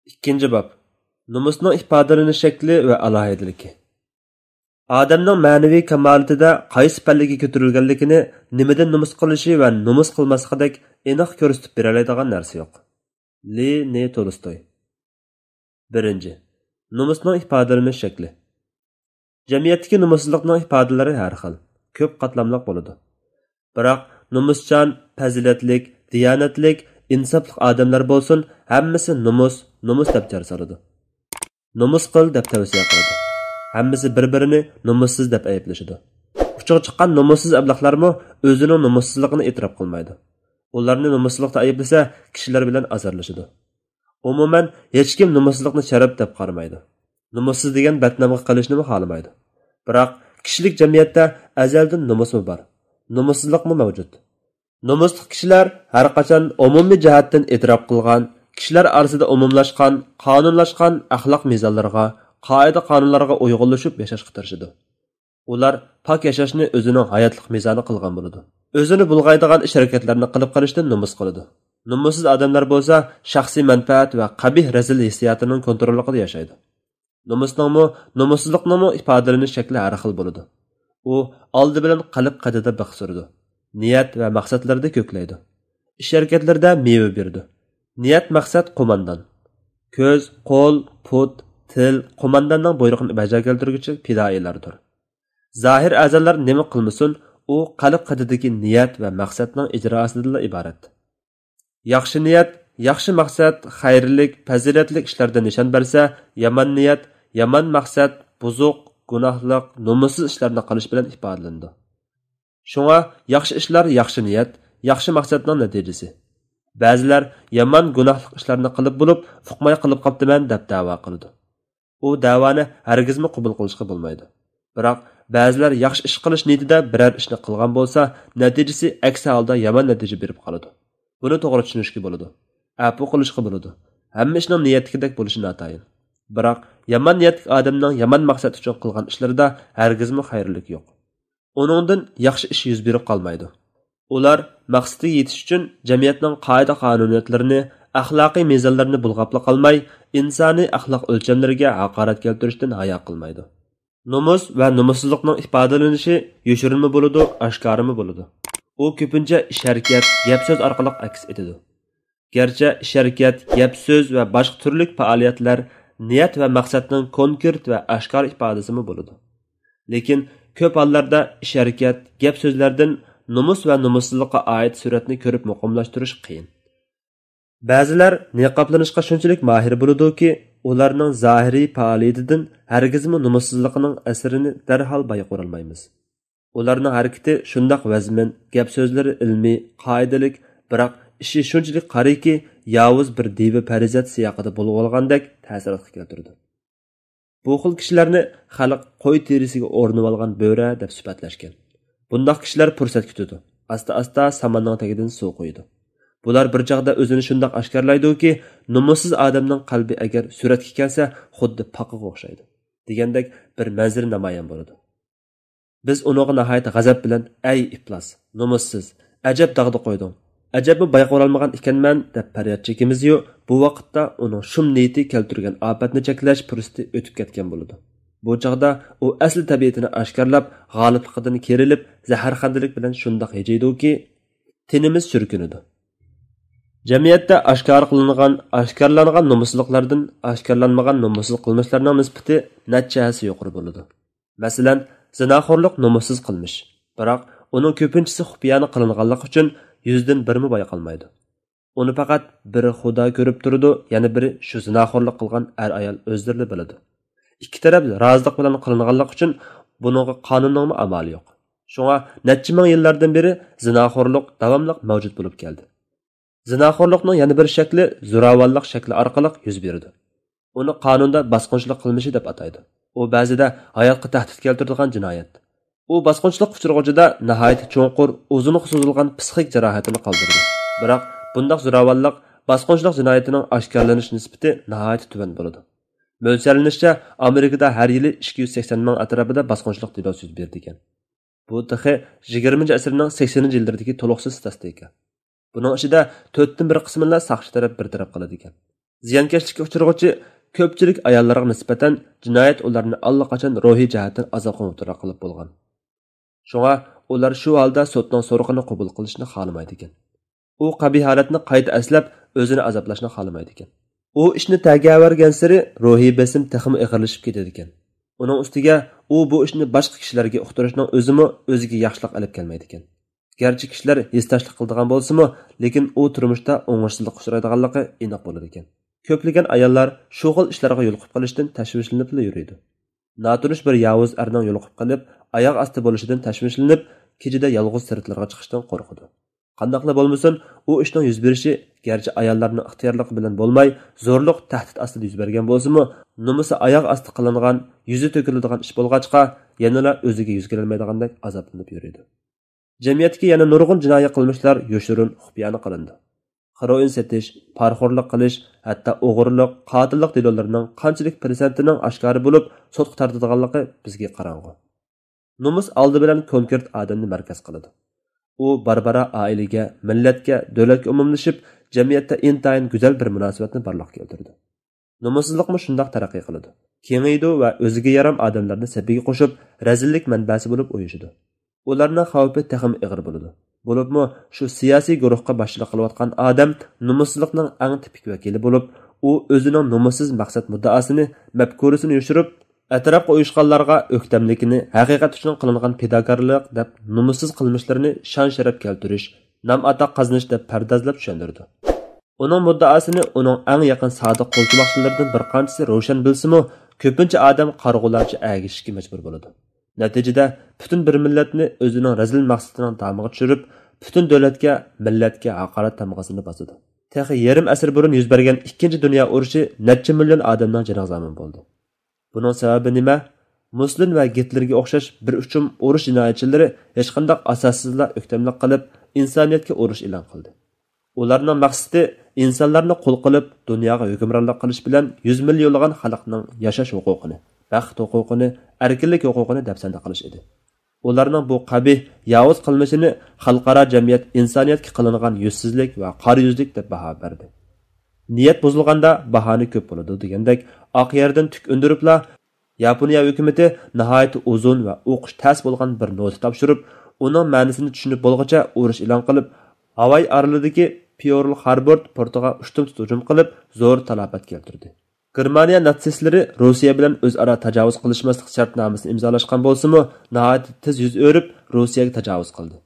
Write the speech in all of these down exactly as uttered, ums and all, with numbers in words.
ئىككىنچى باب. نومۇسنىڭ ئىپادىلىنىش شەكلى ۋە ئالاھىدىلىكى. ئادەمنىڭ مەنىۋى كامالىتىدە قايسى پەللىگە كۆتۈرۈلگەنلىكىنى، نېمىدىن نومۇس قىلىشى ۋە نومۇس قىلماسلىقىدەك ئېنىق كۆرسىتىپ بېرەلەيدىغان نەرسە يوق. لې نې تولستوي. بىرىنچى، نومۇسنىڭ ئىپادىلىنىش شەكلى. جەمئىيەتتىكى نومۇسسىزلىقنىڭ ئىپادىلىرى ھەر خىل، كۆپ قاتلاملىق بولىدۇ. بىراق، نومۇسچان، پەزىلەتلىك، دىيانەتلىك، ئىنساپلىق ئادەملەر بولسۇن، ھەممىسى نومۇس، نومۇس دەپ جار سالىدۇ. نومۇس قىل دەپ تەۋسىيە قىلىدۇ. ھەممىسى بىر-بىرىنى نومۇسسىز دەپ ئەيىبلىشىدۇ. ئۇچىغا چىققان نومۇسسىز ئەبلەخلەرمۇ ئۆزىنىڭ نومۇسسىزلىقىنى ئېتىراپ قىلمايدۇ. ئۇلارنى نومۇسسىزلىقتا ئەيىبلىسە، كىشىلەر بىلەن ئازارلىشىدۇ. ئومۇمەن، ھېچكىم نومۇسسىزلىقنى شەرەپ دەپ قارىمايدۇ. نومۇسسىز دېگەن بەتنامغا قېلىشنىمۇ خالىمايدۇ. بىراق، كىشىلىك جەمئىيەتتە ئەزەلدىن نومۇسمۇ بار، نومۇسسىزلىقمۇ مەۋجۇت. نومۇسلۇق كىشىلەر ھەرقاچان ئومۇمىي جەھەتتىن ئېتىراپ قىلغان، كىشىلەر ئارىسىدا ئومۇملاشقان، قانۇنلاشقان ئەخلاق مىزانلىرىغا، قائىدە-قانۇنلارغا ئۇيغۇنلىشىپ ياشاشقا تىرىشىدۇ. ئۇلار پاك ياشاشنى ئۆزىنىڭ ھاياتلىق مىزانى قىلغان بولىدۇ. ئۆزىنى بۇلغايدىغان ئىش-ھەرىكەتلەرنى قىلىپ قېلىشتىن نومۇس قىلىدۇ. نومۇسسىز ئادەملەر بولسا شەخسىي مەنپەئەت ۋە قەبىھ رەزىل ھېسسىياتىنىڭ كونتروللۇقىدا ياشايدۇ. نومۇسنىڭمۇ، نومۇسسىزلىقنىڭمۇ ئىپادىلىنىش شەكلى ھەر خىل بولىدۇ. ئۇ ئالدى بىلەن قەلب قەدىدە بىخ سۈرىدۇ. نىيەت ۋە مەقسەتلىرىدە كۆكلەيدۇ. ئىش-ھەرىكەتلىرىدە مېۋە بېرىدۇ. نىيەت، مەقسەت، قوماندان. كۆز، قول، پۇت، تىل قومانداننىڭ بۇيرۇقىنى بەجا كەلتۈرگۈچى پىدائىيلاردۇر. زاھىر ئەزالار نېمە قىلمىسۇن، ئۇ قەلب قېتىدىكى نىيەت ۋە مەقسەتنىڭ ئىجراسىدىنلا ئىبارەت. ياخشى نىيەت، ياخشى مەقسەت خەيرلىك، پەزىلەتلىك ئىشلاردا نىشان بەرسە، يامان نىيەت، يامان مەقسەت بۇزۇق، گۇناھلىق، نومۇسسىز ئىشلارنى قىلىش بىلەن ئىپادىلىنىدۇ. شۇڭا ياخشى ئىشلار ياخشى نىيەت، ياخشى مەقسەتنىڭ نەتىجىسى. بەزىلەر يامان گۇناھلىق ئىشلارنى قىلىپ بولۇپ، ئۇقماي قىلىپ قاپتىمەن دەپ دەۋا قىلىدۇ. ئۇ دەۋانى ھەرگىزمۇ قوبۇل قىلىشقا بولمايدۇ. بىراق، بەزىلەر ياخشى ئىش قىلىش نىيىتىدە بىرەر ئىشنى قىلغان بولسا، نەتىجىسى ئەكسى ھالدا يامان نەتىجە بېرىپ قالىدۇ. بۇنى توغرا چۈشىنىشكە بولىدۇ. ئەپۇ قىلىشقا بولىدۇ. ھەممە ئىشنىڭ نىيەتتىكىدەك بولۇشى ناتايىن. بىراق، يامان نىيەتلىك ئادەمنىڭ يامان مەقسەت ئۈچۈن قىلغان ئىشلىرىدا ھەرگىزمۇ خەيرلىك يوق. ئۇنىڭدىن ياخشى ئىش يۈز بېرىپ قالمايدۇ. ئۇلار مەقسىتىگە يېتىش ئۈچۈن جەمئىيەتنىڭ قائىدە-قانۇنىيەتلىرىنى، ئەخلاقىي مىزانلىرىنى بۇلغاپلا قالماي، ئىنسانىي ئەخلاق ئۆلچەملىرىگە ھاقارەت كەلتۈرۈشتىن ھايا قىلمايدۇ. نومۇس ۋە نومۇسسىزلىقنىڭ ئىپادىلىنىشى يوشۇرۇنمۇ بولىدۇ، ئاشكارىمۇ بولىدۇ. ئۇ كۆپىنچە ئىش-ھەرىكەت، گەپ-سۆز ئارقىلىق ئەكس ئېتىدۇ. گەرچە ئىش-ھەرىكەت، گەپ-سۆز ۋە باشقا تۈرلۈك پائالىيەتلەر نىيەت ۋە مەقسەتنىڭ كونكرېت ۋە ئاشكارا ئىپادىسىمۇ بولىدۇ، لېكىن كۆپ ھاللاردا ئىش-ھەرىكەت، گەپ-سۆزلەردىن نومۇس ۋە نومۇسسىزلىققا ئائىت سۈرەتنى كۆرۈپ مۇقىملاشتۇرۇش قىيىن. بەزىلەر نىقابلىنىشقا شۇنچىلىك ماھىر بولىدۇكى، ئۇلارنىڭ زاھىرىي پائالىيىتىدىن ھەرگىزمۇ نومۇسسىزلىقىنىڭ ئەسىرىنى دەرھال بايقىۋالالمايمىز. ئۇلارنىڭ ھەرىكىتى شۇنداق ۋەزمىن، گەپ-سۆزلىرى ئىلمىي، قائىدىلىك، بىراق ئىشى شۇنچىلىك قارىكى، ياۋۇز بىر دىۋە پەرىزات سىياقىدا بولۇۋالغاندەك تەسىراتقا كەلتۈرىدۇ. بۇ خىل كىشىلەرنى خەلق قوي تېرىسىگە ئورىنىۋالغان بۆرە دەپ سۈپەتلەشكەن. بۇنداق كىشىلەر پۇرسەت كۈتىدۇ، ئاستا-ئاستا ساماننىڭ تېگىدىن سۇ قۇيىدۇ. بۇلار بىر چاغدا ئۆزىنى شۇنداق ئاشكارىلايدۇكى، نومۇسسىز ئادەمنىڭ قەلبى ئەگەر سۈرەتكە كەلسە، خۇددى پاقىغا ئوخشايدۇ، دېگەندەك بىر مەنزىرە نامايان بولىدۇ. بىز ئۇنىڭغا ناھايىتى غەزەپ بىلەن، ئەي ئىپلاس، نومۇسسىز، ئەجەب داغدا قويدۇڭ، ئەجەبمۇ بايقىۋالالمىغان ئىكەنمەن دەپ پەرياد چېكىمىزيۇ، بۇ ۋاقىتتا ئۇنىڭ شۇم نىيىتى كەلتۈرگەن ئاپەتنى چەكلەش پۇرسىتى ئۆتۈپ كەتكەن بولىدۇ. بۇ چاغدا ئۇ ئەسلى تەبىئىتىنى ئاشكارىلاپ، غالىپلىقىدىن كېرىلىپ، زەھەرخەندىلىك بىلەن شۇنداق ھىجىيدۇكى، تېنىمىز سۈركۈنىدۇ. جەمئىيەتتە ئاشكارا قىلىنغان، ئاشكارىلانغان نومۇسسىزلىقلاردىن ئاشكارىلانمىغان نومۇسسىز قىلمىشلارنىڭ نىسبىتى نەچچە ھەسسە يۇقىرى بولىدۇ. مەسىلەن، زىناخورلۇق نومۇسسىز قىلمىش، بىراق ئۇنىڭ كۆپىنچىسى خۇپىيانە قىلىنغانلىقى ئۈچۈن يۈزدىن بىرمۇ بايقالمايدۇ. ئۇنى پەقەت بىرى خۇدا كۆرۈپ تۇرىدۇ، يەنە بىرى شۇ زىناخورلۇق قىلغان ئەر-ئايال ئۆزلىرىلا بىلىدۇ. ئىككى تەرەپ رازىلىق بىلەن قىلىنغانلىقى ئۈچۈن بۇنىڭغا قانۇننىڭمۇ ئامالى يوق. شۇڭا نەچچە مىڭ يىللاردىن بېرى زىناخورلۇق داۋاملىق مەۋجۇت بولۇپ كەلدى. زىناخورلۇقنىڭ يەنە بىر شەكلى زوراۋانلىق شەكلى ئارقىلىق يۈز بېرىدۇ. ئۇنى قانۇندا باسقۇنچىلىق قىلمىشى دەپ ئاتايدۇ. ئۇ بەزىدە ھاياتقا تەھدىت كەلتۈرىدىغان جىنايەت. ئۇ باسقۇنچىلىق ئۇچرىغۇچىدا ناھايىتى چوڭقۇر، ئۇزۇنغا سوزۇلغان پسىخىك جاراھەتنى قالدۇرىدۇ. بىراق بۇنداق زوراۋانلىق، باسقۇنچىلىق جىنايىتىنىڭ ئاشكارىلىنىش نىسبىتى ناھايىتى تۆۋەن بولىدۇ. مۆلچەرلىنىشىچە، ئامېرىكىدا ھەر يىلى ئىككى يۈز سەكسەن مىڭ ئەتراپىدا باسقۇنچىلىق دېلوسى يۈز بېرىدىكەن. بۇ تېخى يىگىرمىنچى ئەسىرنىڭ سەكسىنىنچى يىللىرىدىكى تولۇقسىز ستاتىستىكا. بۇنىڭ ئىچىدە تۆتتىن بىر قىسمىلا ساقچى تەرەپ بىر تەرەپ قىلىدىكەن. زىيانكەشلىككە ئۇچرىغۇچى كۆپچىلىك ئاياللارغا نىسبەتەن جىنايەت ئۇلارنى ئاللىقاچان روھىي جەھەتتىن ئازابقا مۇبتىلا قىلىپ بولغان. شۇڭا ئۇلار شۇ ھالدا سوتنىڭ سورىقىنى قوبۇل قىلىشنى خالىمايدىكەن. ئۇ قەبىھ ھالەتنى قايتا ئەسلەپ، ئۆزىنى ئازابلاشنى خالىمايدىكەن. ئۇ ئىشنى تەرگە ئەۋەرگەنسېرى روھىي بېسىم تېخىمۇ ئېغىرلىشىپ كېتىدىكەن. ئۇنىڭ ئۈستىگە ئۇ بۇ ئىشنى باشقا كىشىلەرگە ئۇقتۇرۇشنىڭ ئۆزىمۇ ئۆزىگە ياخشىلىق ئېلىپ كەلمەيدىكەن. گەرچە كىشىلەر ھېسداشلىق قىلىدىغان بولسىمۇ، لېكىن ئۇ تۇرمۇشتا ئوڭۇشسىزلىققا ئۇچرايدىغانلىقى ئېنىق بولىدىكەن. كۆپلىگەن ئاياللار شۇ خىل ئىشلارغا يولۇقۇپ قېلىشتىن تەشۋىشلىنىپلا يۈرىدۇ. ناتونۇش بىر ياۋۇز ئەرنىڭ يولۇقۇپ قېلىپ، ئاياغ ئاستى بولۇشىدىن تەشۋىشلىنىپ، كېچىدە يالغۇز سىرتلارغا چىقىشتىن قورقىدۇ. قانداقلا بولمىسۇن، ئۇ ئىشنىڭ يۈز بېرىشى گەرچە ئاياللارنىڭ ئىختىيارلىقى بىلەن بولماي، زورلۇق، تەھدىت ئاستىدا يۈز بەرگەن بولسىمۇ، نومۇسى ئاياغ ئاستى قىلىنغان، يۈزى تۆكۈلىدىغان ئىش بولغاچقا، يەنىلا ئۆزىگە يۈز كېلەلمەيدىغاندەك ئازابلىنىپ يۈرىدۇ. جەمئىيەتتىكى يەنە نۇرغۇن جىنايى قىلمىشلار يوشۇرۇن، خۇپىيانە قىلىنىدۇ. خېروئىن سېتىش، پارىخورلۇق قىلىش، ھەتتا ئوغرىلىق، قاتىللىق دېلولىرىنىڭ قانچىلىك پىرسەنتىنىڭ ئاشكارا بولۇپ، سوتقا تارتىدىغانلىقى بىزگە قاراڭغۇ. نومۇس ئالدى بىلەن كونكرېت ئادەمنى مەركەز قىلىدۇ. ئۇ بارا-بارا ئائىلىگە، مىللەتكە، دۆلەتكە ئومۇملىشىپ، جەمئىيەتتە ئىنتايىن گۈزەل بىر مۇناسىۋەتنى بارلىققا كەلتۈرىدۇ. نومۇسسىزلىقمۇ شۇنداق تەرەققىي قىلىدۇ. كېڭىيىدۇ ۋە ئۆزىگە يارام ئادەملەرنى سەپىگە قوشۇپ، رەزىللىك مەنبەسى بولۇپ ئۇيۇشىدۇ. ئۇلارنىڭ خەۋپى تېخىمۇ ئېغىر بولىدۇ. بولۇپمۇ شۇ سىياسىي گۇرۇھقا باشچىلىق قىلىۋاتقان ئادەم نومۇسسىزلىقنىڭ ئەڭ تىپىك ۋەكىلى بولۇپ، ئۇ ئۆزىنىڭ نومۇسسىز مەقسەت مۇددىئاسىنى، مەپكۇرىسىنى يوشۇرۇپ، ئەتراپقا ئۇيۇشقانلارغا ئۆكتەملىكىنى، ھەقىقەت ئۈچۈن قىلىنغان پىداكارلىق دەپ نومۇسسىز قىلمىشلىرىنى شان-شەرەپ كەلتۈرۈش، نام-ئاتاق قازىنىش دەپ پەردازلاپ چۈشەندۈرىدۇ. ئۇنىڭ مۇددىئاسىنى ئۇنىڭ ئەڭ يېقىن سادىق قولتۇماقچىلىرىدىن بىر قانچىسى روشەن بىلسىمۇ، كۆپىنچە ئادەم قارىغۇلارچە ئەگىشىشكە مەجبۇر بولىدۇ. نەتىجىدە، پۈتۈن بىر مىللەتنى ئۆزىنىڭ رەزىل مەقسىتىنىڭ دامىغا چۈشۈرۈپ، پۈتۈن دۆلەتكە، مىللەتكە ھاقارەت تامغىسىنى باسىدۇ. تېخى يېرىم ئەسىر بۇرۇن يۈز بەرگەن ئىككىنچى دۇنيا ئۇرۇشى نەچچە مىليون ئادەمنىڭ جېنىغا زامىن بولدى. بۇنىڭ سەۋەبى نېمە؟ مۇسلىن ۋە گىتلېرگە ئوخشاش بىر ئۇچۇم ئۇرۇش جىنايەتچىلىرى ھېچقانداق ئاساسسىزلا ئۆكتەملىك قىلىپ، ئىنسانىيەتكە ئۇرۇش ئېلان قىلدى. ئۇلارنىڭ مەقسىتى ئىنسانلارنى قۇل قىلىپ، دۇنياغا ھۆكۈمرانلىق قىلىش بىلەن يۈز مىليونلىغان خەلقنىڭ ياشاش ھوقۇقىنى، بەخت ھوقۇقىنى، ئەركىنلىك ھوقۇقىنى دەپسەندە قىلىش ئىدى. ئۇلارنىڭ بۇ قەبىھ، ياۋۇز قىلمىشىنى خەلقئارا جەمئىيەت ئىنسانىيەتكە قىلىنغان يۈزسىزلىك ۋە قارا يۈزلۈك دەپ باھا بەردى. نىيەت بۇزۇلغاندا باھانە كۆپ بولىدۇ دېگەندەك، ئاق يەردىن تۈك ئۈندۈرۈپلا، ياپونىيە ھۆكۈمىتى ناھايىتى ئۇزۇن ۋە ئوقۇش تەس بولغان بىر نوتا تاپشۇرۇپ، ئۇنىڭ مەنىسىنى چۈشىنىپ بولغۇچە ئۇرۇش ئېلان قىلىپ، ھاۋاي ئارىلىدىكى پېرل خاربور پورتىغا ئۇشتۇمتۇت ھۇجۇم قىلىپ، زور تالاپەت كەلتۈردى. گېرمانىيە ناتسىستلىرى روسىيە بىلەن ئۆزئارا تاجاۋۇز قىلىشماسلىق شەرتنامىسىنى ئىمزالاشقان بولسىمۇ، ناھايىتى تېز يۈز ئۆرۈپ، روسىيەگە تاجاۋۇز قىلدى.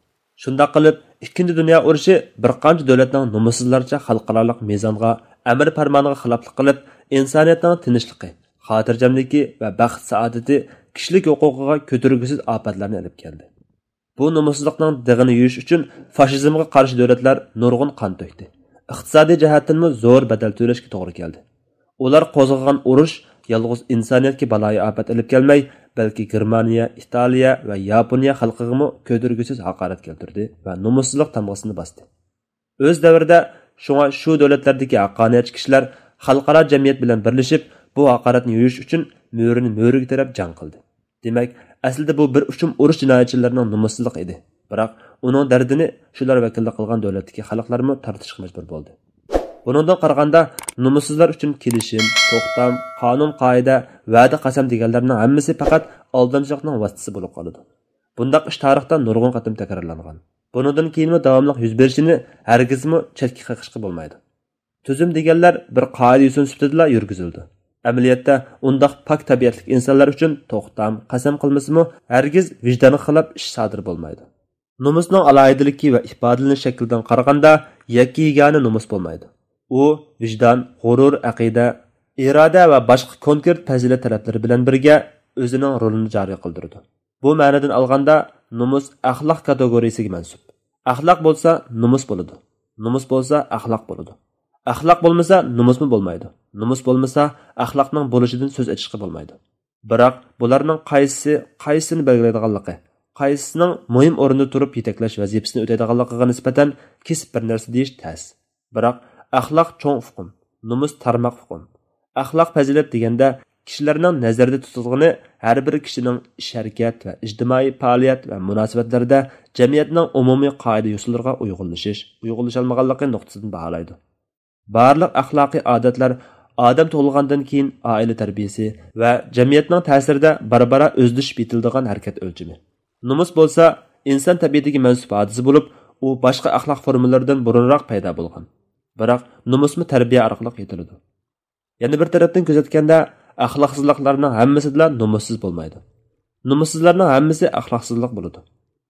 شۇنداق قىلىپ، ئىككىنچى دۇنيا ئۇرۇشى بىر قانچە دۆلەتنىڭ نومۇسسىزلارچە خەلقئارالىق مىزانغا، ئەمىر پەرمانىغا خىلاپلىق قىلىپ، ئىنسانىيەتنىڭ تىنچلىقى، خاتىرجەملىكى ۋە بەخت-سائادىتى، كىشىلىك ھوقۇقىغا كۆتۈرگۈسىز ئاپەتلەرنى ئېلىپ كەلدى. بۇ نومۇسسىزلىقنىڭ دېغىنى يۇيۇش ئۈچۈن فاشىزمغا قارشى دۆلەتلەر نۇرغۇن قان تۆكتى. ئىقتىسادىي جەھەتتىنمۇ زور بەدەل تۆلەشكە توغرا كەلدى. ئۇلار قوزغىغان ئۇرۇش يالغۇز ئىنسانىيەتكە بالايىئاپەت ئېلىپ كەلمەي، بەلكى گېرمانىيە، ئىتالىيە ۋە ياپونىيە خەلقىگىمۇ كۆتۈرگۈسىز ھاقارەت كەلتۈردى ۋە نومۇسسىزلىق تامغىسىنى باستى. ئۆز دەۋرىدە، شۇڭا شۇ دۆلەتلەردىكى ھەققانىيەتچى كىشىلەر خەلقئارا جەمئىيەت بىلەن بىرلىشىپ، بۇ ھاقارەتنى يويۇش ئۈچۈن مۈرىنى مۈرىگە تىرەپ جەڭ قىلدى. دېمەك، ئەسلىدە بۇ بىر ئۇچۇم ئۇرۇش جىنايەتچىلىرىنىڭ نومۇسسىزلىقى ئىدى. بىراق، ئۇنىڭ دەردىنى شۇلار ۋەكىللىك قىلغان دۆلەتتىكى خەلقلەرمۇ تارتىشقا مەجبۇر بولدى. بۇنىڭدىن قارىغاندا، نومۇسسىزلار ئۈچۈن كېلىشىم، توختام، قانۇن-قائىدە، ۋەدە-قەسەم دېگەنلەرنىڭ ھەممىسى پەقەت ئالدامچىلىقنىڭ ۋاسىتىسى بولۇپ قالىدۇ. بۇنداق ئىش تارىختا نۇرغۇن قېتىم تەكرارلانغان. بۇنىڭدىن كېيىنمۇ داۋاملىق يۈز بېرىشىنى ھەرگىزمۇ چەتكە قېقىشقا بولمايدۇ. تۈزۈم دېگەنلەر بىر قائىدە-يوسۇن سۈپىتىدىلا يۈرگۈزۈلىدۇ. ئەمەلىيەتتە ئۇنداق پاك تەبىئەتلىك ئىنسانلار ئۈچۈن توختام، قەسەم قىلمىسىمۇ، ھەرگىز ۋىجدانغا خىلاپ ئىش سادىر بولمايدۇ. نومۇسنىڭ ئالاھىدىلىكى ۋە ئىپادىلىنىش شەكلىدىن قارىغاندا، يەككە يېگانە نومۇس بولمايدۇ. ئۇ ۋىجدان، غۇرۇر، ئەقىدە، ئىرادە ۋە باشقا كونكرېت پەزىلەت تەرەپلىرى بىلەن بىرگە ئۆزىنىڭ رولىنى جارى قىلدۇرىدۇ. بۇ مەنىدىن ئالغاندا، نومۇس ئەخلاق كاتېگورىيىسىگە مەنسۇپ. ئەخلاق بولسا، نومۇس بولىدۇ. نومۇس بولسا، ئەخلاق بولىدۇ. ئەخلاق بولمىسا، نومۇسمۇ بولمايدۇ. نومۇس بولمىسا، ئەخلاقنىڭ بولۇشىدىن سۆز ئېچىشقا بولمايدۇ. بىراق، بۇلارنىڭ قايسىسى قايسىسىنى بەلگىلەيدىغانلىقى، قايسىسىنىڭ مۇھىم ئورۇندا تۇرۇپ يېتەكلەش ۋەزىپىسىنى ئۆتەيدىغانلىقىغا نىسبەتەن كېسىپ بىر نەرسە دېيىش تەس. بىراق، ئەخلاق چوڭ ئۇقۇم، نومۇس تارماق ئۇقۇم. ئەخلاق پەزىلەت دېگەندە، كىشىلەرنىڭ نەزەردە تۇتىدىغىنى ھەر بىر كىشىنىڭ ئىش-ھەرىكەت ۋە ئىجتىمائىي پائالىيەت ۋە مۇناسىۋەتلىرىدە جەمئىيەتنىڭ ئومۇمىي قائىدە-يوسۇنلىرىغا ئۇيغۇنلىشىش، ئۇيغۇنلىشالمىغانلىقى نۇقتىسىدىن باھالايدۇ. بارلىق ئەخلاقىي ئادەتلەر ئادەم تۇغۇلغاندىن كېيىن ئائىلە تەربىيىسى ۋە جەمئىيەتنىڭ تەسىرىدە بارا-بارا ئۆزلىشىپ يېتىلىدىغان ھەرىكەت ئۆلچىمى. نومۇس بولسا ئىنسان تەبىئىتىگە مەنسۇپ ھادىسە بولۇپ، ئۇ باشقا ئەخلاق فورمىلىرىدىن بۇرۇنراق پەيدا بولغان. بىراق نومۇسمۇ تەربىيە ئارقىلىق يېتىلىدۇ. يەنە بىر تەرەپتىن كۆزەتكەندە، ئەخلاقسىزلىقلارنىڭ ھەممىسىدىلا نومۇسسىز بولمايدۇ. نومۇسسىزلارنىڭ ھەممىسى ئەخلاقسىزلىق بولىدۇ.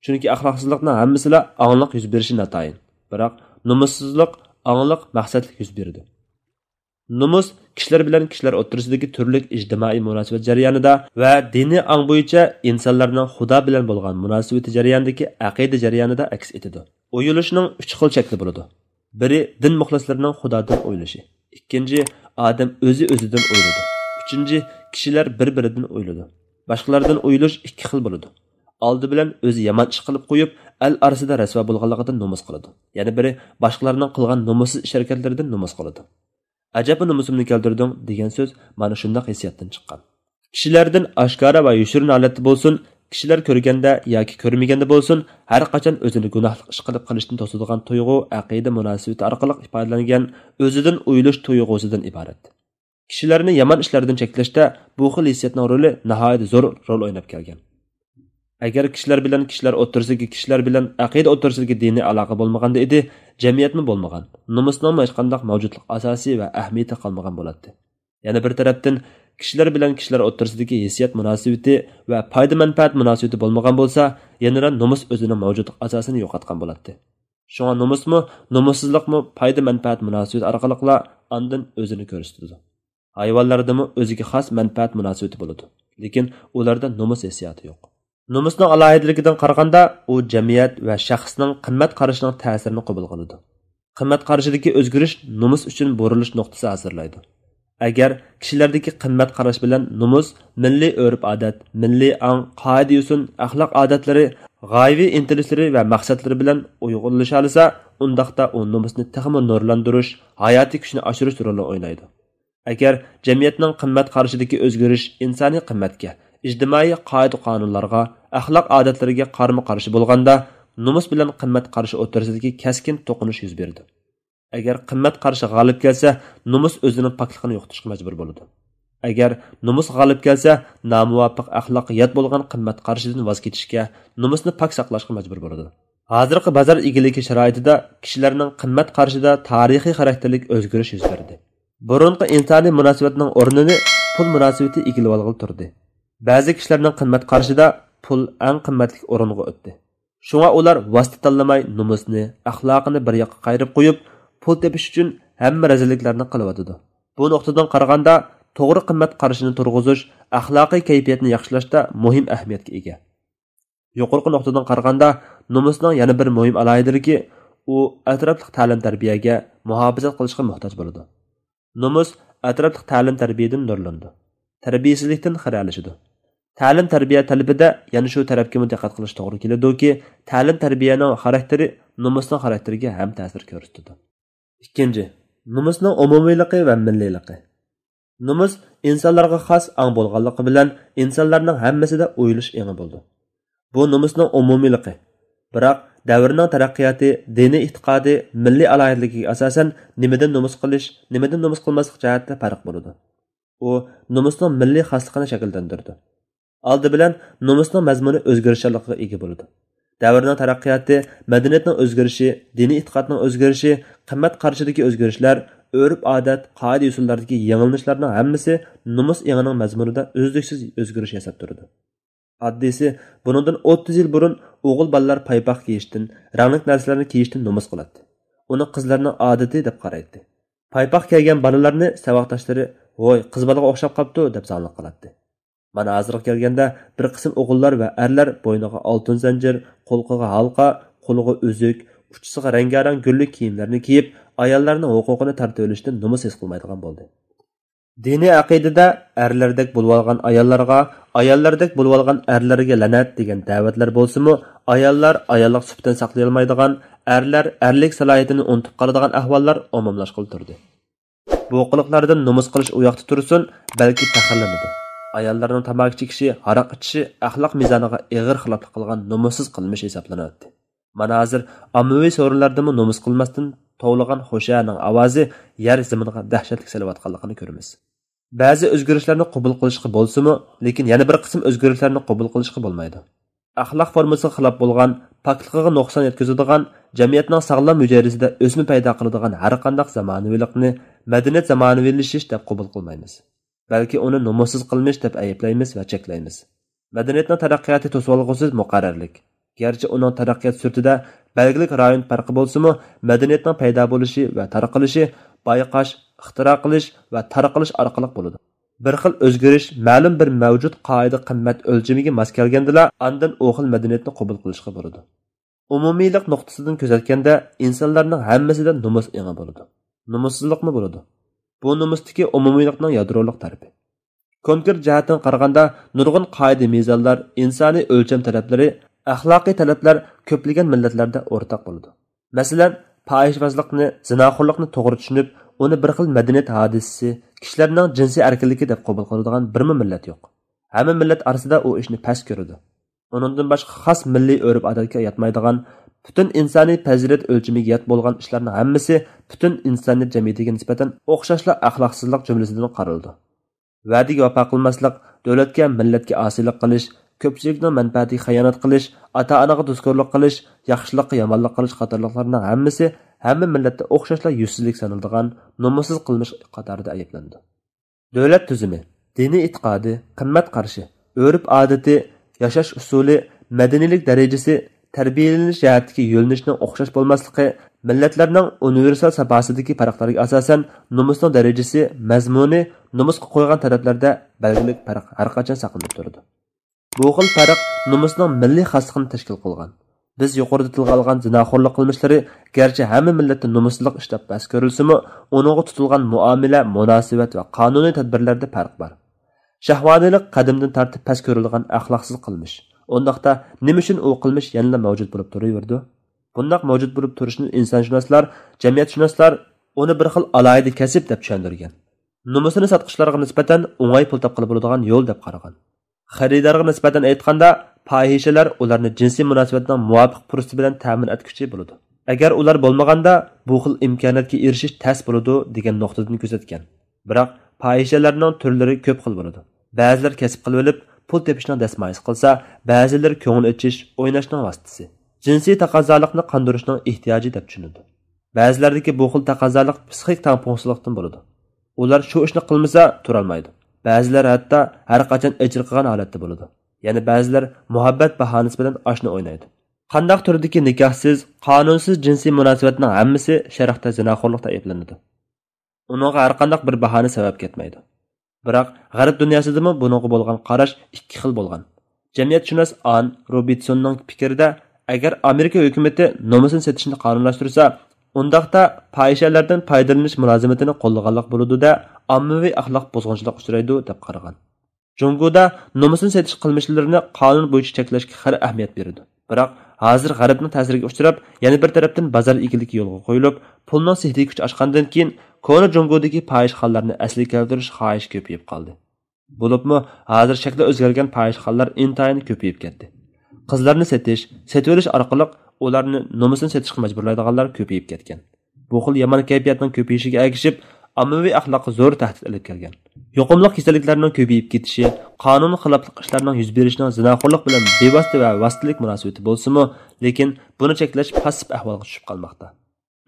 چۈنكى ئەخلاقسىزلىقنىڭ ھەممىسىلا ئاڭلىق يۈز بېرىشى ناتايىن. بىراق نومۇسسىزلىق ئاڭلىق، مەقسەتلىك يۈز بېرىدۇ. نومۇس كىشىلەر بىلەن كىشىلەر ئوتتۇرىسىدىكى تۈرلۈك ئىجتىمائىي مۇناسىۋەت جەريانىدا ۋە دىنىي ئاڭ بويىچە ئىنسانلارنىڭ خۇدا بىلەن بولغان مۇناسىۋىتى جەريانىدىكى ئەقىدە جەريانىدا ئەكس ئېتىدۇ. ئويۇلۇشنىڭ ئۈچ خىل شەكلى بولىدۇ. بىرى، دىن مۇخلىسلىرىنىڭ خۇدادىن ئويلىشى. ئىككىنچى، ئادەم ئۆزى ئۆزىدىن ئويلىدى. ئۈچىنچى، كىشىلەر بىر بىرىدىن ئويلىدى. باشقىلاردىن ئويلىشى ئىككى خىل بولىدۇ. ئالدى بىلەن ئۆزى يامان ئىش قىلىپ قويۇپ، ئەل ئارىسىدا رەسۋا بولغانلىقىدىن نومۇس قىلىدۇ. يەنە بىرى، باشقىلارنىڭ قىلغان نومۇسسىز ئىش ھەرىكەتلىرىدىن نومۇس قىلىدۇ. «ئەجەبمۇ نومۇسۇمنى كەلتۈردۈڭ» دېگەن سۆز مانا شۇنداق ھېسسىياتتىن چىققان. كىشىلەردىن ئاشكارا ۋە يوشۇرۇن ھالەتتە بولسۇن، كىشىلەر كۆرگەندە ياكى كۆرمىگەندە بولسۇن، ھەر قاچان ئۆزىنى گۇناھلىق ئىش قىلىپ قېلىشتىن توسىدىغان تۇيغۇ ئەقىدە مۇناسىۋىتى ئارقىلىق ئىپادىلەنگەن ئۆزىدىن ئويلىشىش تۇيغۇسىدىن ئىبارەت. كىشىلەرنى يامان ئىشلاردىن چەكلەشتە بۇ خىل ھېسسىياتنىڭ رولى ناھايىتى زور رول ئويناپ كەلگەن. ئەگەر كىشىلەر بىلەن كىشىلەر ئوتتۇرىسىدىكى، كىشىلەر بىلەن ئەقىدە ئوتتۇرىسىدىكى دىنىي ئالاقە بولمىغاندا ئىدى، جەمئىيەتمۇ بولمىغان، نومۇسنىڭمۇ ھېچقانداق مەۋجۇتلۇق ئاساسى ۋە ئەھمىيىتى قالمىغان بولاتتى. يەنە بىر تەرەپتىن، كىشىلەر بىلەن كىشىلەر ئوتتۇرىسىدىكى ھېسسىيات مۇناسىۋىتى ۋە پايدا-مەنپەئەت مۇناسىۋىتى بولمىغان بولسا، يەنىلا نومۇس ئۆزىنىڭ مەۋجۇتلۇق ئاساسىنى يوقاتقان بولاتتى. شۇڭا نومۇسمۇ، نومۇسسىزلىقمۇ پايدا-مەنپەئەت مۇناسىۋىتى ئارقىلىقلا ئاندىن ئۆزىنى كۆرسىتىدۇ. ھايۋانلاردىمۇ ئۆزىگە خاس مەنپەئەت مۇناسىۋىتى بولىدۇ. لېكىن ئۇلاردا نومۇس ھېسسىياتى يوق. نومۇسنىڭ ئالاھىدىلىكىدىن قارىغاندا، ئۇ جەمئىيەت ۋە شەخسنىڭ قىممەت قارىشىنىڭ تەسىرىنى قوبۇل قىلىدۇ. قىممەت قارىشىدىكى ئۆزگىرىش نومۇس ئۈچۈن بۇرۇلۇش نۇقتىسى ھازىرلايدۇ. ئەگەر كىشىلەردىكى قىممەت قاراش بىلەن نومۇس، مىللىي ئۆرپ-ئادەت، مىللىي ئاڭ، قائىدە-يوسۇن، ئەخلاق ئادەتلىرى، غايىۋى ئىنتىلىشلىرى ۋە مەقسەتلىرى بىلەن ئۇيغۇنلىشالىسا، ئۇنداقتا ئۇ نومۇسنى تېخىمۇ نۇرلاندۇرۇش، ھاياتىي كۈچنى ئاشۇرۇش رولىنى ئوينايدۇ. ئەگەر جەمئىيەتنىڭ قىممەت قارىشىدىكى ئۆزگىرىش ئىنسانىي قىممەتكە، ئىجتىمائىي قائىدە-قانۇنلارغا، ئەخلاق ئادەتلىرىگە قارىمۇ-قارشى بولغاندا، نومۇس بىلەن قىممەت قارىشى ئوتتۇرىسىدىكى كەسكىن توقۇنۇش يۈز بېرىدۇ. ئەگەر قىممەت قارىشى غالىب كەلسە، نومۇس ئۆزىنىڭ پاكلىقىنى يوقىتىشقا مەجبۇر بولىدۇ. ئەگەر نومۇس غالىب كەلسە، نامۇۋاپىق ئەخلاققا يات بولغان قىممەت قارىشىدىن ۋاز كېچىشكە، نومۇسنى پاك ساقلاشقا مەجبۇر بولىدۇ. ھازىرقى بازار ئىگىلىكى شارائىتىدا كىشىلەرنىڭ قىممەت قارىشىدا تارىخىي خاراكتېرلىك ئۆزگىرىش يۈز بەردى. بۇرۇنقى ئىنسانىي مۇناسىۋەتنىڭ ئورنىنى پۇل مۇناسىۋىتى ئىگىلىۋالغىلى تۇردى. بەزى كىشىلەرنىڭ قىممەت قارىشىدا پۇل ئەڭ قىممەتلىك ئورۇنغا ئۆتتى. شۇڭا ئۇلار ۋاسىتە تاللىماي نومۇسنى، ئەخلاقىنى بىر ياققا قايرىپ قويۇپ، پۇل تېپىش ئۈچۈن ھەممە رەزىللىكلەرنى قىلىۋاتىدۇ. بۇ نۇقتىدىن قارىغاندا، توغرا قىممەت قارىشىنى تۇرغۇزۇش ئەخلاقىي كەيپىياتنى ياخشىلاشتا مۇھىم ئەھمىيەتكە ئىگە. يۇقىرىقى نۇقتىدىن قارىغاندا، نومۇسنىڭ يەنە بىر مۇھىم ئالاھىدىلىكى، ئۇ ئەتراپلىق تەلىم-تەربىيەگە، مۇھاپىزەت قىلىشقا موھتاج بولىدۇ. نومۇس ئەتراپلىق تەلىم-تەربىيەدىن نۇرلىنىدۇ. تەربىيەسىزلىكتىن خىرەلىشىدۇ. تەلىم-تەربىيە تەلىپىدە يەنە شۇ تەرەپكىمۇ دىققەت قىلىش توغرا كېلىدۇكى، تەلىم-تەربىيەنىڭ خاراكتېرى نومۇسنىڭ خاراكتېرىگە ھەم تەسىر كۆرسىتىدۇ. ئىككىنچى، نومۇسنىڭ ئومۇمىيلىقى ۋە مىللىيلىقى. نومۇس ئىنسانلارغا خاس ئاڭ بولغانلىقى بىلەن ئىنسانلارنىڭ ھەممىسىدە ئويلىشىش ئېڭى بولىدۇ. بۇ نومۇسنىڭ ئومۇمىيلىقى. بىراق دەۋرنىڭ تەرەققىياتى، دىنىي ئېتىقادى، مىللىي ئالاھىدىلىكىگە ئاساسەن نېمىدىن نومۇس قىلىش، نېمىدىن نومۇس قىلماسلىق جەھەتتە پەرق بولىدۇ. ئۇ نومۇسنىڭ مىللىي خاسلىقىنى شەكىللەندۈرىدۇ. ئالدى بىلەن نومۇسنىڭ مەزمۇنى ئۆزگىرىشچانلىقىغا ئىگە بولىدۇ. دەۋرنىڭ تەرەققىياتى، مەدەنىيەتنىڭ ئۆزگىرىشى، دىنىي ئېتىقادنىڭ ئۆزگىرىشى، قىممەت قارىشىدىكى ئۆزگىرىشلەر، ئۆرپ-ئادەت، قائىدە-يوسۇنلاردىكى يېڭىلىنىشلارنىڭ ھەممىسى نومۇس ئېڭىنىڭ مەزمۇنىدا ئۈزلۈكسىز ئۆزگىرىش ياساپ تۇرىدۇ. ئاددىيسى، بۇنىڭدىن ئوتتۇز يىل بۇرۇن ئوغۇل بالىلار پايپاق كىيىشتىن، رەڭلىك نەرسىلەرنى كىيىشتىن نومۇس قىلاتتى. ئۇنى قىزلارنىڭ ئادىتى دەپ قارايتتى. پايپاق كىيگەن بالىلارنى ساۋاقداشلىرى، «ۋوي، قىز بالىغا ئوخشاپ قاپتۇ» دەپ زاڭلىق قىلاتتى. مانا ھازىرغا كەلگەندە بىر قىسىم ئوغۇللار ۋە ئەرلەر بوينىغا ئالتۇن زەنجىر، قۇلىقىغا ھالقا، قولىغا ئۈزۈك، ئۇچىسىغا رەڭگارەڭ گۈللۈك كىيىملەرنى كىيىپ، ئاياللارنىڭ ھوقۇقىنى تارتىۋېلىشتىن نومۇس ھېس قىلمايدىغان بولدى. دىنىي ئەقىدىدە ئەرلەردەك بولۇۋالغان ئاياللارغا، ئاياللاردەك بولۇۋالغان ئەرلەرگە لەنەت دېگەن دەۋەتلەر بولسىمۇ، ئاياللار ئاياللىق سۈپىتىنى ساقلىيالمايدىغان، ئەرلەر ئەرلىك سالاھىيىتىنى ئۇنتۇپ قالىدىغان ئەھۋاللار ئومۇملاشقىلى تۇردى. بۇ قىلىقلاردىن نومۇس قىلىش ئۇ ياقتا تۇرسۇن، بەلكى پەخىرلىنىدۇ. ئاياللارنىڭ تاماكا چېكىشى، ھاراق ئىچىشى ئەخلاق مىزانىغا ئېغىر خىلاپلىق قىلغان نومۇسسىز قىلمىش ھېسابلىناتتى. مانا ھازىر ئاممىۋى سورۇنلاردىمۇ نومۇس قىلماستىن توۋلىغان خۇشەنىڭ ئاۋازى يەر زېمىنغا دەھشەتلىك سېلىۋاتقانلىقىنى كۆرىمىز. بەزى ئۆزگىرىشلەرنى قوبۇل قىلىشقا بولسىمۇ، لېكىن يەنە بىر قىسىم ئۆزگىرىشلەرنى قوبۇل قىلىشقا بولمايدۇ. ئەخلاق فورمىسىغا خىلاپ بولغان، پاكلىقىغا نۇقسان يەتكۈزىدىغان، جەمئىيەتنىڭ ساغلام ھۈجەيرىسىدە ئۆسمە پەيدا قىلىدىغان ھەرقانداق زامانىۋىلىقنى مەدەنىيەت زامانىۋىلىشىش دەپ قوبۇل قىلمايمىز. بەلكى ئۇنى نومۇسسىز قىلمىش دەپ ئەيىبلەيمىز ۋە چەكلەيمىز. مەدەنىيەتنىڭ تەرەققىياتى توسۇۋالغۇسىز مۇقەررەرلىك. گەرچە ئۇنىڭ تەرەققىيات سۈرئىتىدە بەلگىلىك رايون پەرقى بولسىمۇ، مەدەنىيەتنىڭ پەيدا بولۇشى ۋە تارقىلىشى بايقاش، ئىختىرا قىلىش ۋە تارقىلىش ئارقىلىق بولىدۇ. بىر خىل ئۆزگىرىش مەلۇم بىر مەۋجۇت قائىدە قىممەت ئۆلچىمىگە ماس كەلگەندىلا، ئاندىن ئۇ خىل مەدەنىيەتنى قوبۇل قىلىشقا بولىدۇ. ئومۇمىيلىق نۇقتىسىدىن كۆزەتكەندە، ئىنسانلارنىڭ ھەممىسىدە نومۇس ئېڭى بولىدۇ. نومۇسسىزلىقمۇ بولىدۇ. بۇ نومۇستىكى ئومۇمىيلىقنىڭ يادرولۇق تەرىپى. كونكرېت جەھەتتىن قارىغاندا، نۇرغۇن قائىدە-مىزانلار، ئىنسانىي ئۆلچەم تەلەپلىرى، ئەخلاقىي تەلەپلەر كۆپلىگەن مىللەتلەردە ئورتاق بولىدۇ. مەسىلەن، پاھىشىۋازلىقنى، زىناخورلۇقنى توغرا چۈشىنىپ، ئۇنى بىر خىل مەدەنىيەت ھادىسىسى، كىشىلەرنىڭ جىنسىي ئەركىنلىكى دەپ قوبۇل قىلىدىغان بىرمۇ مىللەت يوق. ھەممە مىللەت ئارىسىدا ئۇ ئىشنى پەس كۆرىدۇ. ئۇنىڭدىن باشقا خاس مىللىي ئۆرپ-ئادەتكە ياتمايدىغان، پۈتۈن ئىنسانىي پەزىلەت ئۆلچىمىگە يات بولغان ئىشلارنىڭ ھەممىسى پۈتۈن ئىنسانىيەت جەمئىيىتىگە نىسبەتەن ئوخشاشلا ئەخلاقسىزلىق جۈملىسىدىن قارىلىدۇ. ۋەدىگە ۋاپا قىلماسلىق، دۆلەتكە، مىللەتكە ئاسىيلىق قىلىش، كۆپچىلىكنىڭ مەنپەئەتىگە خىيانەت قىلىش، ئاتا-ئانىغا دۇسكورلۇق قىلىش، ياخشىلىققا يامانلىق قىلىش قاتارلىقلارنىڭ ھەممىسى ھەممە مىللەتتە ئوخشاشلا يۈزسىزلىك سانىلىدىغان نومۇسسىز قىلمىش قاتارىدا ئەيىبلىنىدۇ. دۆلەت تۈزۈمى، دىنىي ئېتىقادى، قىممەت قارىشى، ئۆرپ-ئادىتى، ياشاش ئۇسۇلى، مەدەنىيلىك دەرىجىسى، تەربىيەلىنىش جەھەتتىكى يۆنىلىشنىڭ ئوخشاش بولماسلىقى، مىللەتلەرنىڭ ئۇنىۋېرسال ساپاسىدىكى پەرقلەرگە ئاساسەن، نومۇسنىڭ دەرىجىسى، مەزمۇنى، نومۇسقا قويغان تەلەپلەردە بەلگىلىك پەرق ھەرقاچان ساقلىنىپ تۇرىدۇ. بۇ خىل پەرق نومۇسنىڭ مىللىي خاسلىقىنى تەشكىل قىلغان. بىز يۇقىرىدا تىلغا ئالغان زىناخورلۇق قىلمىشلىرى گەرچە ھەممە مىللەتتە نومۇسسىزلىق ئىش دەپ بەس كۆرۈلسىمۇ، ئۇنىڭغا تۇتۇلغان مۇئامىلە، مۇناسىۋەت ۋە قانۇنىي تەدبىرلەردە پەرق بار. شەھۋانىيلىق قەدىمدىن تارتىپ پەس كۆرۈلىدىغان ئەخلاقسىز قىلمىش. ئۇنداقتا نېمە ئۈچۈن ئۇ قىلمىش يەنىلا مەۋجۇت بولۇپ تۇرۇۋېرىدۇ؟ بۇنداق مەۋجۇت بولۇپ تۇرۇشىنى ئىنسانشۇناسلار، جەمئىيەتشۇناسلار ئۇنى بىر خىل ئالاھىدە كەسىپ دەپ چۈشەندۈرگەن. نومۇسىنى ساتقۇچىلارغا نىسبەتەن ئوڭاي پۇل تاپقىلى بولىدىغان يول دەپ قارىغان. خېرىدارغا نىسبەتەن ئېيتقاندا، پاھىشىلەر ئۇلارنى جىنسىي مۇناسىۋەتنىڭ مۇۋاپىق پۇرسىتى بىلەن تەمىن ئەتكۈچى بولىدۇ. ئەگەر ئۇلار بولمىغاندا، بۇ خىل ئىمكانىيەتكە ئېرىشىش تەس بولىدۇ، دېگەن نۇقتىدىن كۆزەتكەن. بىراق، پاھىشەلەرنىڭ تۈرلىرى كۆپ خىل بولىدۇ. بەزىلەر كەسىپ قىلىۋېلىپ، پۇل تېپىشنىڭ دەسمايىسى قىلسا، بەزىلىرى كۆڭۈل ئېچىش، ئويناشنىڭ ۋاسىتىسى، جىنسىي تاقازالىقنى قاندۇرۇشنىڭ ئېھتىياجى دەپ چۈشىنىدۇ. بەزىلەردىكى بۇ خىل تەقەززالىق پسىخىك تەڭپۇڭسىزلىقتىن بولىدۇ. ئۇلار شۇ ئىشنى قىلمىسا تۇرالمايدۇ. بەزىلەر ھەتتا ھەر قاچان ئېچىرقىغان ھالەتتە بولىدۇ. يەنە بەزىلەر مۇھەببەت باھانىسى بىلەن ئاشنا ئوينايدۇ. قانداق تۈردىكى نىكاھسىز، قانۇنسىز جىنسىي مۇناسىۋەتنىڭ ھەممىسى شەرقتە زىناخورلۇقتا ئەيىبلىنىدۇ. ئۇنىڭغا ھەرقانداق بىر باھانە سەۋەب كەتمەيدۇ. بىراق، غەرب دۇنياسىدىمۇ بۇنىڭغا بولغان قاراش ئىككى خىل بولغان. جەمئىيەتشۇناس ئان روبىتسوننىڭ پىكرىدە، ئەگەر ئامېرىكا ھۆكۈمىتى نومۇسىنى سېتىشنى قانۇنلاشتۇرسا، ئۇنداقتا پاھىشەلەردىن پايدىلىنىش مۇلازىمىتىنى قوللىغانلىق بولىدۇ-دە، ئاممىۋى ئەخلاق بۇزغۇنچىلىق ئۇچرايدۇ، دەپ قارىغان. جۇڭگودا نومۇسنى سېتىش قىلمىشلىرىنى قانۇن بويىچە چەكلەشكە خېلى ئەھمىيەت بېرىدۇ. بىراق، ھازىر غەربنىڭ تەسىرىگە ئۇچراپ، يەنە بىر تەرەپتىن بازار ئىگىلىكى يولغا قويۇلۇپ، پۇلنىڭ سېھرىي كۈچى ئاشقاندىن كېيىن، كونا جۇڭگودىكى پاھىشخانىلارنى ئەسلىگە كەلتۈرۈش خاھىشى كۆپىيىپ قالدى. بولۇپمۇ، ھازىر شەكلى ئۆزگەرگەن پاھىشخانىلار ئىنتايىن كۆپىيىپ كەتتى. قىزلارنى سېتىش، سېتىۋېلىش ئارقىلىق ئۇلارنى نومۇسىنى سېتىشقا مەجبۇرلايدىغانلار كۆپىيىپ كەتكەن. بۇ خىل يامان كەيپىياتنىڭ كۆپىيىشىگە ئەگىشىپ، ئاممىۋى ئەخلاققا زور تەھدىت ئېلىپ كەلگەن. يۇقۇملۇق كېسەللىكلەرنىڭ كۆپىيىپ كېتىشى، قانۇن خىلاپلىق ئىشلارنىڭ يۈز بېرىشىنىڭ زىناخورلۇق بىلەن بىۋاسىتە ۋە ۋاسىتىلىك مۇناسىۋىتى بولسىمۇ، لېكىن بۇنى چەكلەش پاسسىپ ئەھۋالغا چۈشۈپ قالماقتا.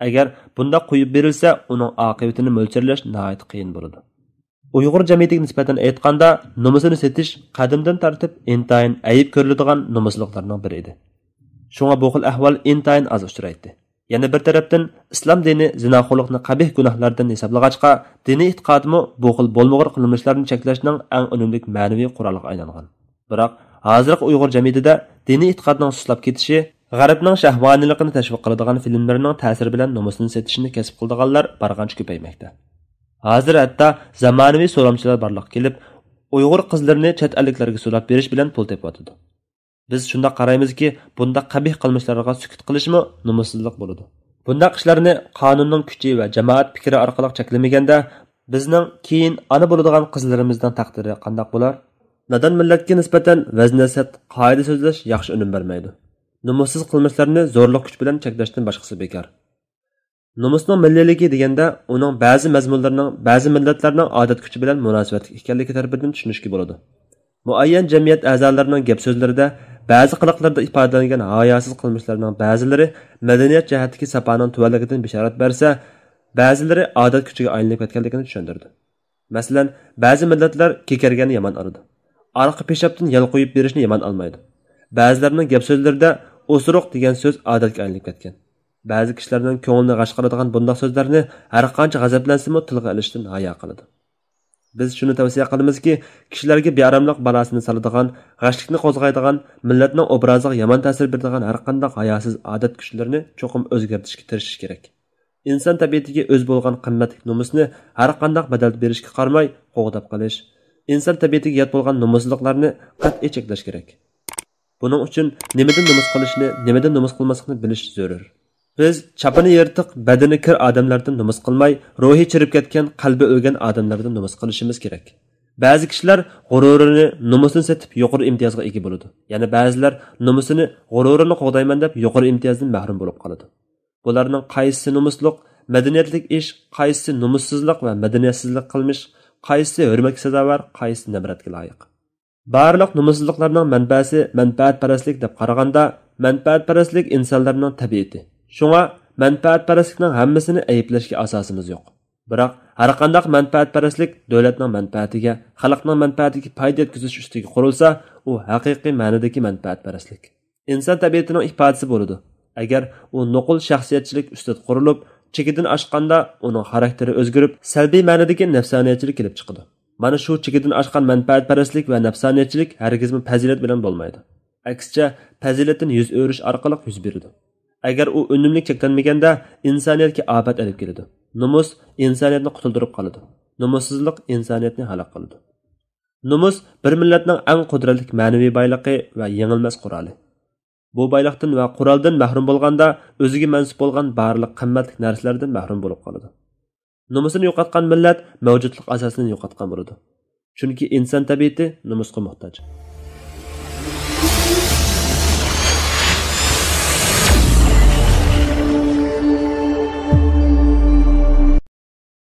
ئەگەر بۇنداق قويۇپ بېرىلسە، ئۇنىڭ ئاقىۋىتىنى مۆلچەرلەش ناھايىتى قىيىن بولىدۇ. ئۇيغۇر جەمئىيىتىگە نىسبەتەن ئېيتقاندا، نومۇسىنى سېتىش قەدىمدىن تارتىپ ئىنتايىن ئەيىب كۆرۈلىدىغان نومۇسسىزلىقلارنىڭ بىرى ئىدى. شۇڭا بۇ خىل ئەھۋال ئىنتايىن ئاز ئۇچرايتتى. يەنە بىر تەرەپتىن، ئىسلام دىنى زىناخورلۇقنى قەبىھ گۇناھلاردىن ھېسابلىغاچقا، دىنىي ئېتىقادمۇ بۇ خىل بولمىغۇر قىلمىشلارنى چەكلەشنىڭ ئەڭ ئۈنۈملۈك مەنىۋى قورالىغا ئايلانغان. بىراق، ھازىرقى ئۇيغۇر جەمئىيىتىدە دىنىي ئېتىقادنىڭ سۇسلاپ كېتىشى، غەربنىڭ شەھۋانىيلىقىنى تەشۋىق قىلىدىغان فىلىملىرىنىڭ تەسىرى بىلەن نومۇسىنى سېتىشنى كەسىپ قىلىدىغانلار بارغانچە كۆپەيمەكتە. ھازىر ھەتتا زامانىۋى سورامچىلار بارلىققا كېلىپ، ئۇيغۇر قىزلىرىنى چەت ئەللىكلەرگە سولاپ بېرىش بىلەن پۇل تېپىۋاتىدۇ. بىز شۇنداق قارايمىزكى، بۇنداق قەبىھ قىلمىشلارغا سۈكۈت قىلىشمۇ نومۇسسىزلىق بولىدۇ. بۇنداق ئىشلارنى قانۇننىڭ كۈچى ۋە جامائەت پىكرى ئارقىلىق چەكلىمىگەندە، بىزنىڭ كېيىن ئانا بولىدىغان قىزلىرىمىزنىڭ تەقدىرى قانداق بولار؟ نادان مىللەتكە نىسبەتەن ۋەز-نەسىھەت، قائىدە سۆزلەش ياخشى ئۈنۈم بەرمەيدۇ. نومۇسسىز قىلمىشلارنى زورلۇق كۈچ بىلەن چەكلەشتىن باشقىسى بىكار. نومۇسنىڭ مىللىيلىكى دېگەندە ئۇنىڭ بەزى مەزمۇنلىرىنىڭ بەزى مىللەتلەرنىڭ ئادەت كۈچى بىلەن مۇناسىۋەتلىك ئىكەنلىكى تەرىپىدىن چۈشىنىشكە بولىدۇ. مۇئەييەن جەمئىيەت ئەزالىرىنىڭ گەپ سۆزلىرىدە، بەزى قىلىقلىرىدا ئىپادىلەنگەن ھاياسىز قىلمىشلارنىڭ بەزىلىرى مەدەنىيەت جەھەتتىكى ساپانىڭ تۆۋەنلىكىدىن بېشارەت بەرسە، بەزىلىرى ئادەت كۈچىگە ئايلىنىپ كەتكەنلىكىنى چۈشەندۈرىدۇ. مەسىلەن، بەزى مىللەتلەر كېكىرگەننى يامان ئالىدۇ. ئارقا پېشاپتىن يەل قويۇپ بېرىشنى يامان ئالمايدۇ. بەزىلەرنىڭ گەپ سۆزلىرىدە ئوسۇرۇق دېگەن سۆز ئادەتكە ئايلىنىپ كەتكەن. بەزى كىشىلەرنىڭ كۆڭلىنى غەش قىلىدىغان بۇنداق سۆزلەرنى ھەر قانچە غەزەپلەنسىمۇ تىلغا ئېلىشتىن ھايا قىلىدۇ. بىز شۇنى تەۋسىيە قىلىمىزكى، كىشىلەرگە بىئاراملىق بالاسىنى سالىدىغان، غەشلىكنى قوزغايدىغان، مىللەتنىڭ ئوبرازىغا يامان تەسىر بېرىدىغان ھەر قانداق ھاياسىز ئادەت كۈچلىرىنى چوقۇم ئۆزگەرتىشكە تىرىشىش كېرەك. ئىنسان تەبىئىتىگە ئۆز بولغان قىممەتلىك نومۇسنى ھەر قانداق بەدەل بېرىشكە قارىماي قوغداپ قېلىش، ئىنسان تەبىئىتىگە يات بولغان نومۇسسىزلىقلارنى قەتئىي چەكلەش كېرەك. بۇنىڭ ئۈچۈن نېمىدىن نومۇس قىلىشنى، نېمىدىن نومۇس قىلماسلىقنى بىلىش زۆرۈر. بىز چاپىنى يىرتىق، بەدىنى كىر ئادەملەردىن نومۇس قىلماي، روھى چىرىپ كەتكەن، قەلبى ئۆلگەن ئادەملەردىن نومۇس قىلىشىمىز كېرەك. بەزى كىشىلەر غۇرۇرىنى، نومۇسىنى سېتىپ يۇقىرى ئىمتىيازغا ئىگە بولىدۇ. يەنە بەزىلەر نومۇسىنى، غۇرۇرىنى قوغدايمەن دەپ يۇقىرى ئىمتىيازدىن مەھرۇم بولۇپ قالىدۇ. بۇلارنىڭ قايسىسى نومۇسلۇق، مەدەنىيەتلىك ئىش، قايسىسى نومۇسسىزلىق ۋە مەدەنىيەتسىزلىك قىلمىش، قايسىسى ھۆرمەتكە سازاۋەر، قايسىسى نەپرەتكە لايىق. بارلىق نومۇسسىزلىقلارنىڭ مەنبەسى مەنپەئەتپەرەسلىك دەپ قارىغاندا، مەنپەئەتپەرەسلىك ئىنسانلارنىڭ تەبىئىتى. شۇڭا مەنپەئەتپەرەسلىكنىڭ ھەممىسىنى ئەيىبلەشكە ئاساسىمىز يوق. بىراق ھەرقانداق مەنپەئەتپەرەسلىك دۆلەتنىڭ مەنپەئەتىگە، خەلقنىڭ مەنپەئەتىگە پايدا يەتكۈزۈش ئۈستىگە قۇرۇلسا، ئۇ ھەقىقىي مەنىدىكى مەنپەئەتپەرەسلىك. ئىنسان تەبىئىتىنىڭ ئىپادىسى بولىدۇ. ئەگەر ئۇ نوقۇل شەخسىيەتچىلىك ئۈستىدە قۇرۇلۇپ، چېكىدىن ئاشقاندا ئۇنىڭ خاراكتېرى ئۆزگىرىپ، سەلبىي مەنىدىكى نەپسانىيەتچىلىك كېلىپ چىقىدۇ. مانا شۇ چېكىدىن ئاشقان مەنپەئەتپەرەسلىك ۋە نەپسانىيەتچىلىك ھەرگىزمۇ پەزىلەت بىلەن بولمايدۇ. ئەكسىچە، پەزىلەتتىن يۈز ئۆرۈش ئارقىلىق يۈز بېرىدۇ. ئەگەر ئۇ ئۈنۈملۈك چەكلەنمىگەندە، ئىنسانىيەتكە ئاپەت ئېلىپ كېلىدۇ. نومۇس ئىنسانىيەتنى قۇتۇلدۇرۇپ قالىدۇ. نومۇسسىزلىق ئىنسانىيەتنى ھالاك قىلىدۇ. نومۇس بىر مىللەتنىڭ ئەڭ قۇدرەتلىك مەنىۋى بايلىقى ۋە يېڭىلمەس قورالى. بۇ بايلىقتىن ۋە قورالدىن مەھرۇم بولغاندا، ئۆزىگە مەنسۇپ بولغان بارلىق قىممەتلىك نەرسىلەردىن مەھرۇم بولۇپ قالىدۇ. نومۇسىنى يوقاتقان مىللەت مەۋجۇتلۇق ئاساسىنى يوقاتقان بولىدۇ. چۈنكى ئىنسان تەبىئىتى نومۇسقا موھتاج.